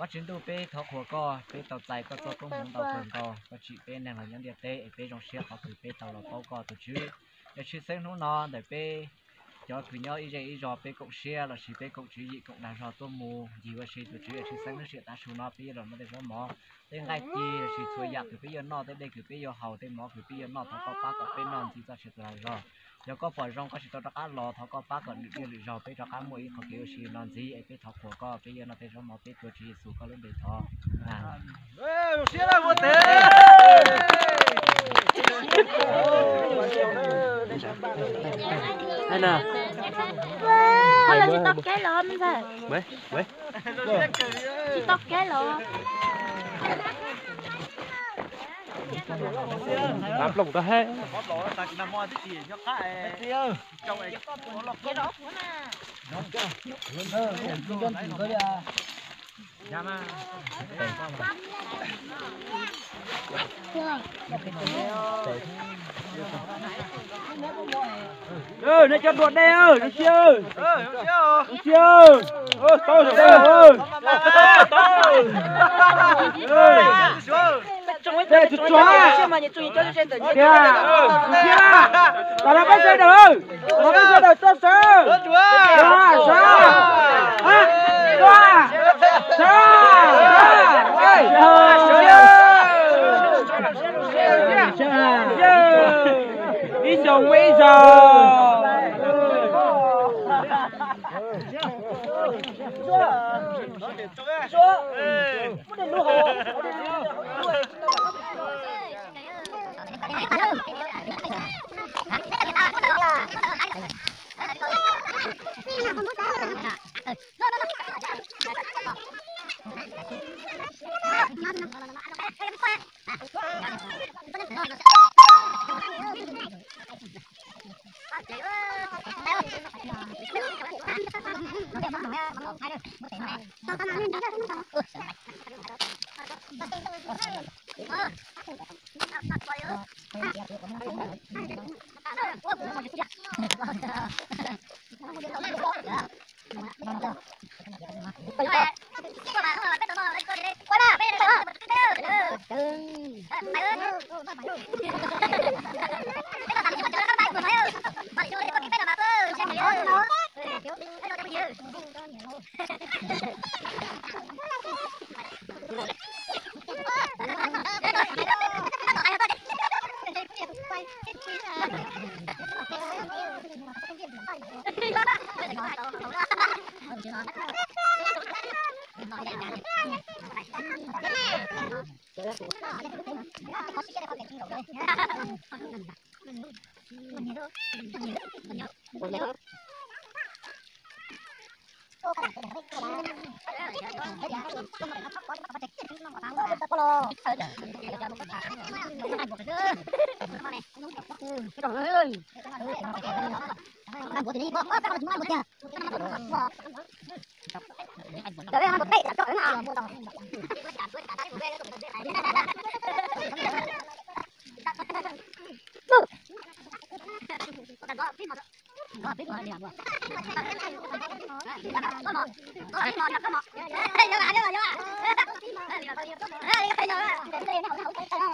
Vajtswv ntuj, peb thov qhuas koj, peb tau txais koj txoj koob hmoov ntau kawg nkaus, koj tsim peb neeg los nyob ntiaj teb es peb zoo siab qhov twg peb tau los paub koj tus Tswv. Yog tshwj xeeb hnub no ntawm peb cov kws nyob ib zej ib zog peb koom siab lossis peb koom tswv yim koom dag zog tuaj mus ncig ua si tus Tswv, yog tshwj xeeb hnub sim tav su no peb yuav los noj tej zaub mov, tej nqaij ci lossis txhua yam kws peb yuav noj, tej dej kws peb yuav haus, tej mov kws peb yuav noj, thov koj pab kom peb noj ntxiv txoj sia tus dag zog. Yog koj pom zoo koj tsis tau rov qab los, thov koj pab kom lwm tiam lwm zaug peb rov qab muaj ib qho kev ua si no ntxiv es peb thov qhuas koj, peb yuav noj tej zaub mov peb tuav Tswv Yexus koj lub npe thov. Tsis tau kev los. Nej cov dua dej, zoo siab, zoo siab, tau zoo siab. Dej tsuag tsuag, zoo siab, tas los peb sawv daws, tas los peb sawv daws tso sawv, sawv, sawv, sawv, ib xyoos muaj ib zaug.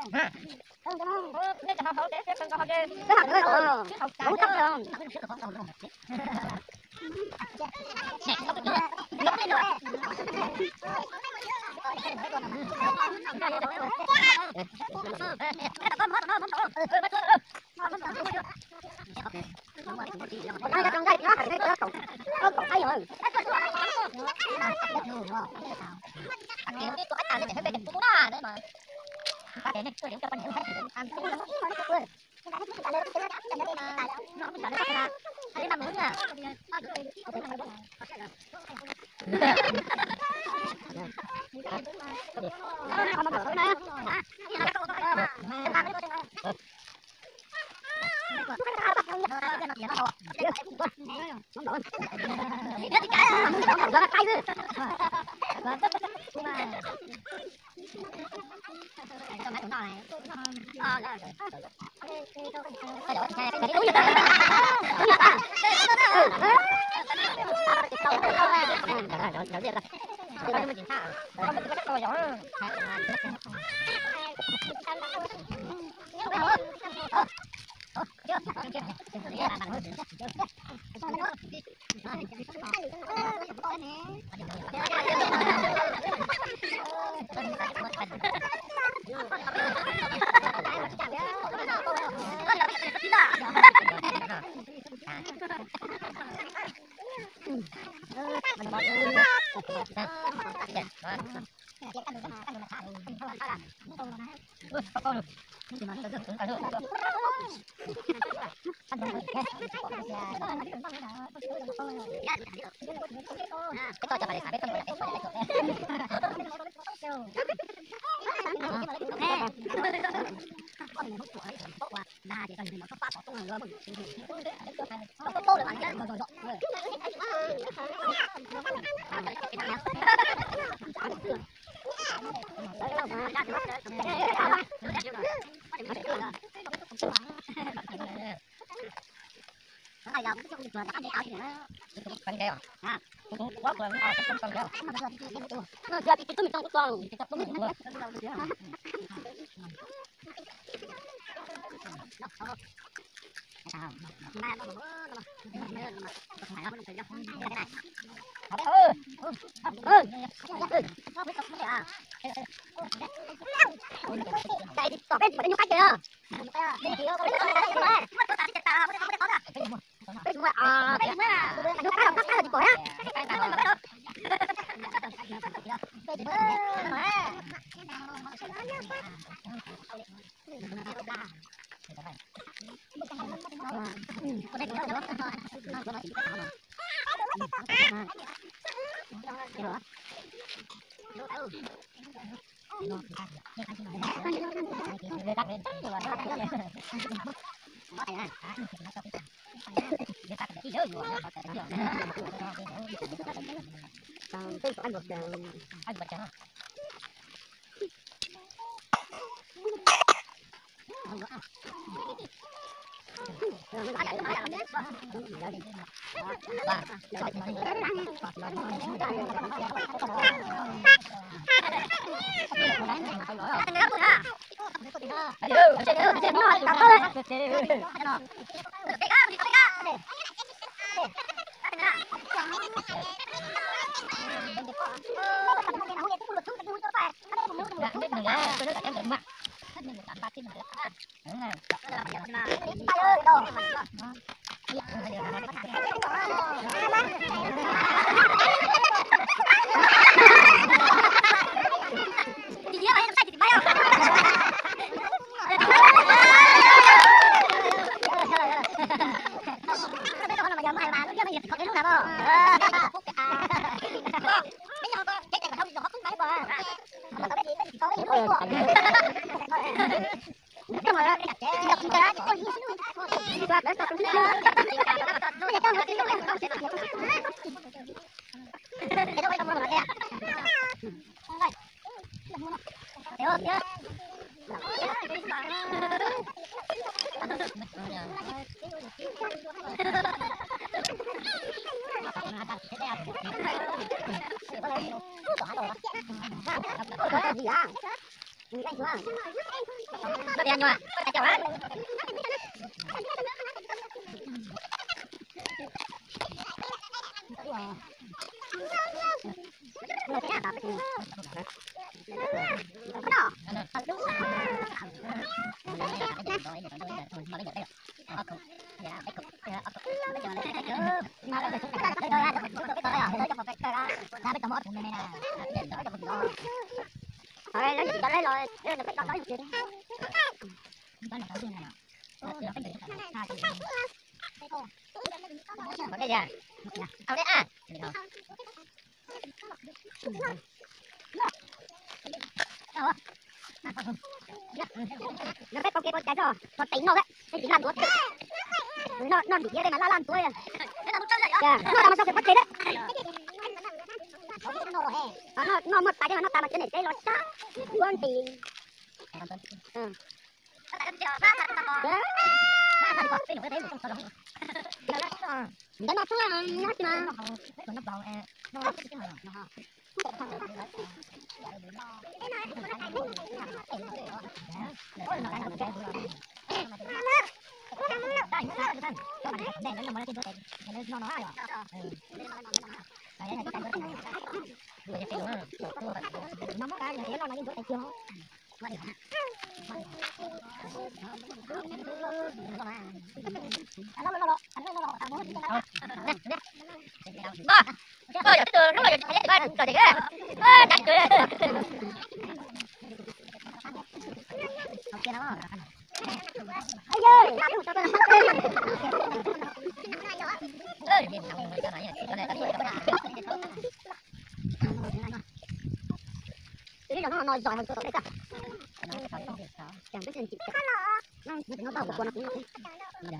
Ua li cas? Nws peb tau kev ua cas txog txog teev no, tej txiv laj ntuav, noj ntim thiab tej mas laj laj ntuav. Noj tas mas txog pem pob tsev lawm. Noj muaj tais thiab mas noj tas mas cov niam tsev los sab ua ntim. Ntawd no txhua nyob tsis mas. Tus no no zos hauv tus tom dej. Ces twb tsis ntim, no tau kuv tua no kuv no.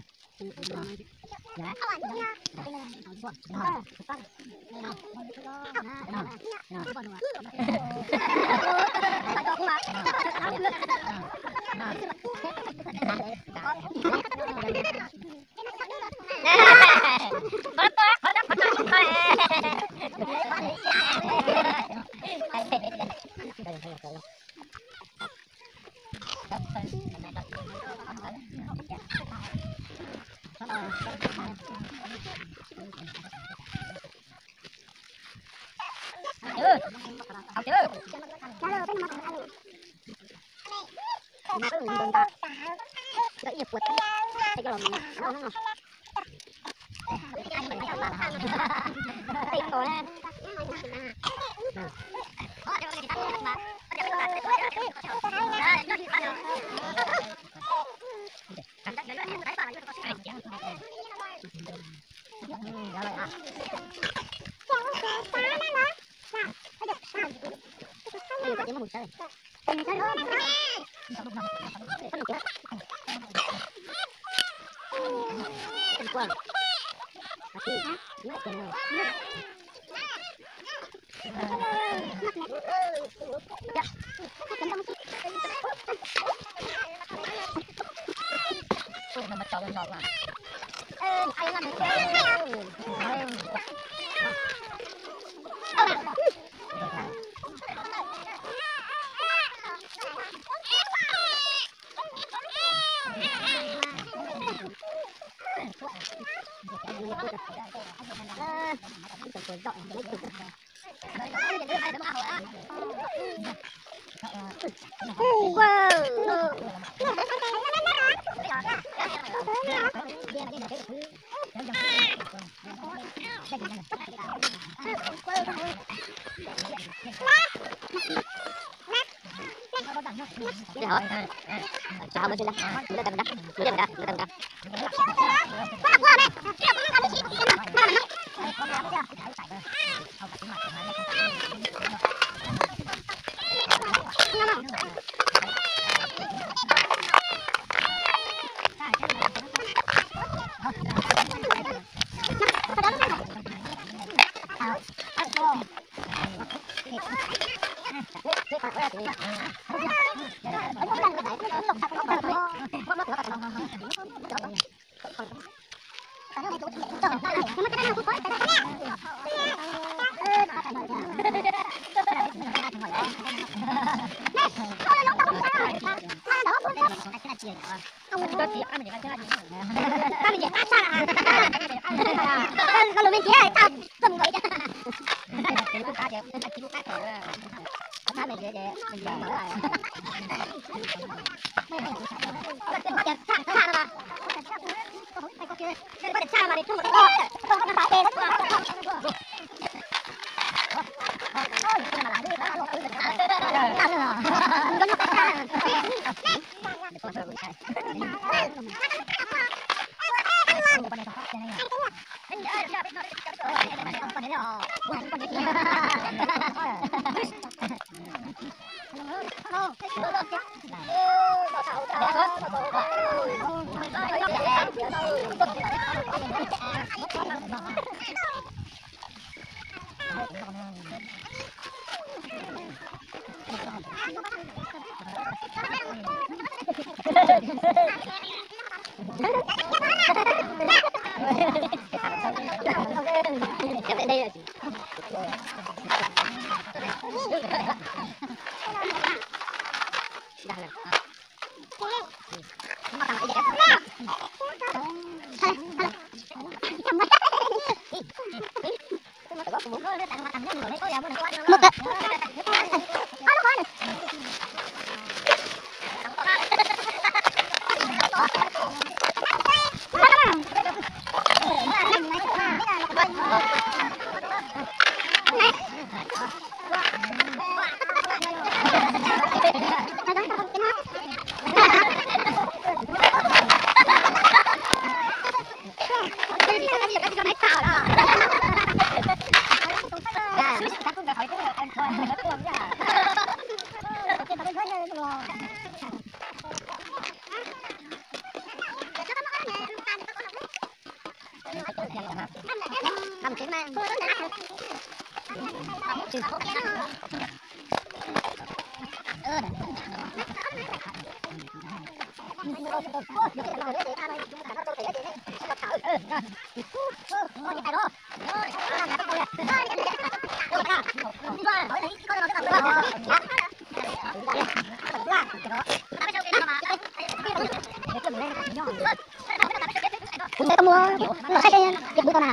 Kuv ntes tau mus, los saib seb yog kuv tau na.